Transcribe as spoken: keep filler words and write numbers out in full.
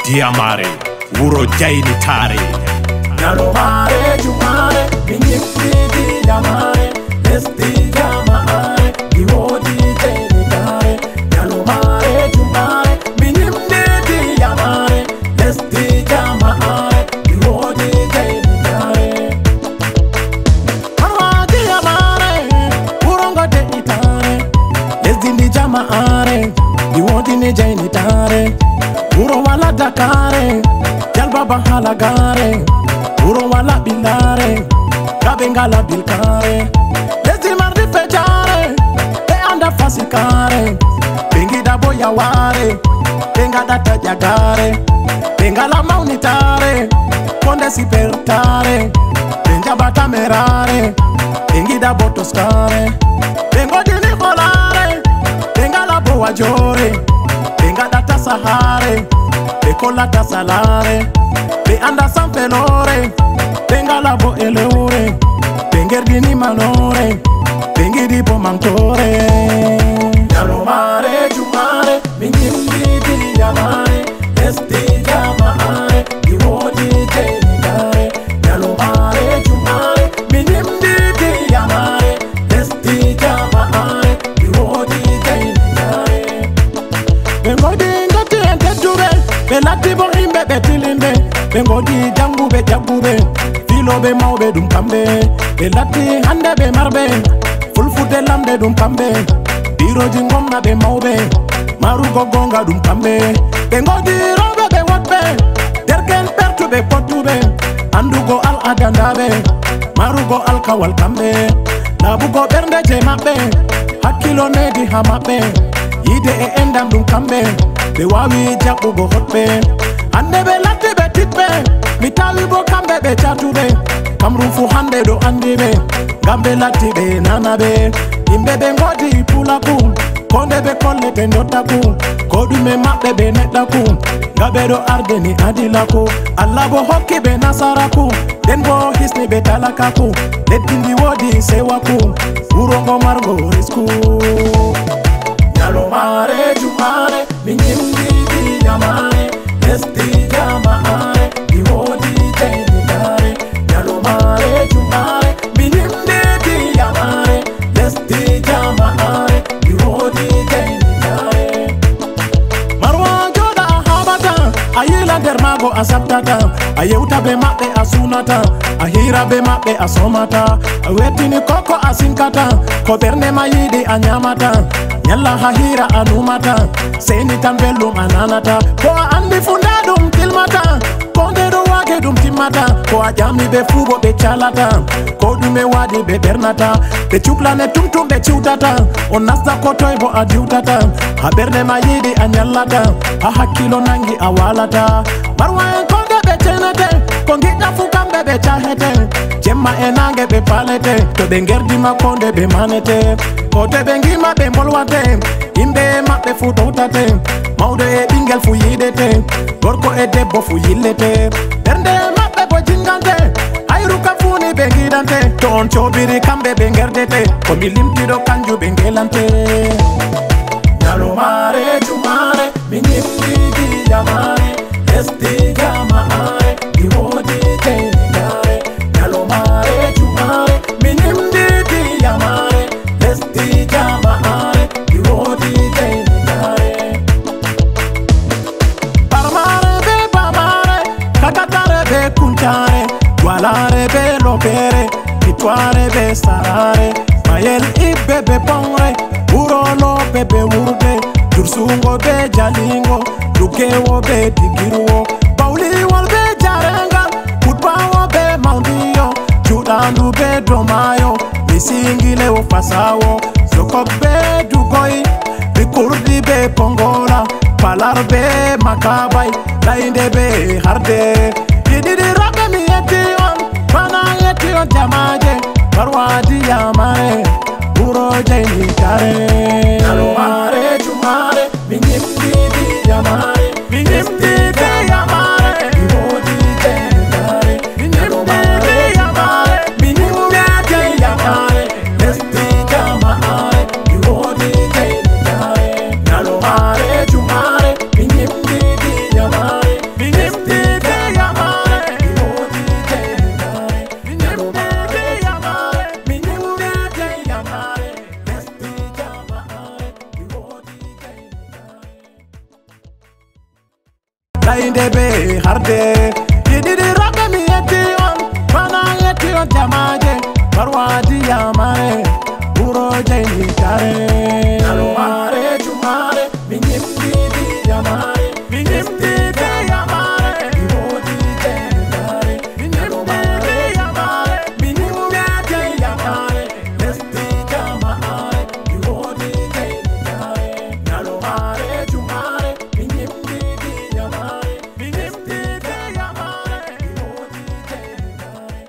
Diyamaare, wuro jaynitaare. Nyalomaare jumaare, mi nyimmi Diyamaare, lesdi jamaare, mi woodi jaynitaare. Nyalomaare jumaare, mi nyimmi Diyamaare, lesdi jamaare, mi woodi jaynitaare. Marwa Diyamaare, wuro ngo de'itaare, lesdi ndi jamaare, ndi woodi ni jaynitaare. Wuro wala dakaare, jalbaba halagaare, wuro wala ɓillaare, ka ɓe ngala bilkaare. Lesdi mardi fejaare, ɓe anda fasikaare, ɓe ngiɗa bo yawaare, ɓe ngaɗata ƴagaare, ɓe ngala mawnitaare, ko nde sipertaare, ɓe njaɓata meraare, ɓe ngiɗa bo toskaare, ɓe ngoodi ni holaare, ɓe ngala bo wajoore, ɓe ngaɗata sahaare, ɓe kollata salaare, ɓe anda samfeloore, ɓe ngala bo elewre, ɓe ngerdini manoore, ɓe ngiɗi bo mamtoore. Nyalomaare jumaare, mi nyimmi Diyamaare, lesdi jamaare, mi woodi jaynitaare. Nyalomaare jumaare, mi nyimmi Diyamaare, lesdi jamaare, mi woodi jaynitaare. Ɓe ngoodi ndotti'en tedduɓe, ɓe latti bo himɓe ɓe tilinɓe. Ɓe ngoodi janguɓe jagguɓe, fiilooɓe mawɓe ɗum kamɓe. Ɓe latti hande ɓe marɓe, fulfulde lamɓe ɗum kamɓe. Biirooji gomna ɓe mawɓe, marugo goonga ɗum kamɓe. Ɓe ngoodi rewɓe ɓe woɗɓe, derke'en ɓertuɓe pottuɓe, andugo al'ada ndaaɓe, marugo alkawal kamɓe, laaɓugo ɓernde je maɓɓe, hakkilo needi ha maɓɓe, yiide e endam ɗum kamɓe, ɓe waawi jaɓɓugo hoɗɓe. Hande ɓe latti ɓe tiɗɓe, mi tawi bo kamɓe ɓe catuɓe, Kamrum fu hande ɗo andi ɓe, ngam ɓe latti ɓe nanaɓe. Yimɓe ɓe ngoodi pulaku, ko nde ɓe kollete ndottaku, ko ɗume maɓɓe ɓe neɗɗaku, nga ɓe ɗo ardini adilaku. Allah bo hokki ɓe nasaraku, nden bo hisni ɓe talakaku. Leddi ndi woodi sewaku, wuro ngo margo risku. Nyalomaare jumaare, mi nyimmi Diyamaare, lesdi jamaare, mi woodi jaynitaare. Nyalomaare jumaare, mi nyimmi Diyamaare, lesdi jamaare, mi woodi jaynitaare. Marwa jooɗa a haɓata, a yiila nder maago a saɓtata, a yewta be maɓɓe a suunata, a hiira be maɓɓe a somata, a wettini koko a sinkata, ko ɓernde ma yiɗi a nyamata, nyalla ha hiira a numata, seyni tan belɗum a nanata, ko a andi fu nda ɗum tilmata. Ko nde ɗo waage ɗum timmata, ko a ƴami ɓe fuu bo ɓe calata. Ko ɗume waɗi ɓe ɓernata, ɓe cuklane tum tum ɓe ciwtata. On nasta ko toy bo a diwtata. Ha ɓernde ma yiɗi a nyallata, ha hakkilo nangi a walata. Marwa en ko nde ɓe cenete, ko ngiɗɗa fuu kamɓe ɓe cahete. Jemma e nange ɓe palete, to ɓe ngerdi ma ko nde ɓe manete. Ko to ɓe ngima ɓe mbolwate. Yimɓe maɓɓe fuu ɗowtate, mawɗo e ɓingel fuu yiɗete, gorko e debbo fuu yillete. Ɓernde maɓɓe bo jingante, hayru ka fuu ni ɓe ngiɗante. To on coobiri kamɓe ɓe ngerdete, ko mi limti ɗo kanjum ɓe ngelante. Nyalomaare jumaare, mi nyimmi Diyamaare, lesdi jamaare, mi woodi jaynitaare. Nyalomaare jumaare, mi nyimmi Diyamaare, lesdi jamaare, mi woodi jaynitaare. Barmaare be bamaare, kakataare be kuntaare, gwalaare be lopere, kitwaare be saraare, mayel ibbe be pongre, wuro lope be wurde, jursungo be jalingo, dugewo be digirwo, bawliwol be jarengal, kutbawo be mawndiyo, juɗandu be domayo, misingilewo fasawo, sokok be dugoy, bikurdi be pongola, palar be makabay, laynde be harde. Ɗiɗiɗi raɓe mi yetti on, bana yetti on jamaaje, barwaadi yamare, wuro jaynitare. Nyalomaare jumaare, mi nyimmi Diyamaare, mi nyimmi Diyamaare, mi woodi jaynitare. Mi nyimmi Diyamaare, mi nyimmi Diyamaare, lesdi jamaare, mi woodi jaynitare. Nyalomaare jumaare, mi nyimmi Diyamaare, mi Waadi yamare, wuro jeyni kare. Alware jumare, mi nyimdi di yamare, mi nyimdi di yamare, mi wodi jeyni kare. Mi nyimdi di yamare, mi nyimdi di yamare, lesdi jama'are, mi wodi jeyni kare. Alware jumare, mi nyimdi di yamare, mi nyimdi di yamare, mi wodi jeyni kare.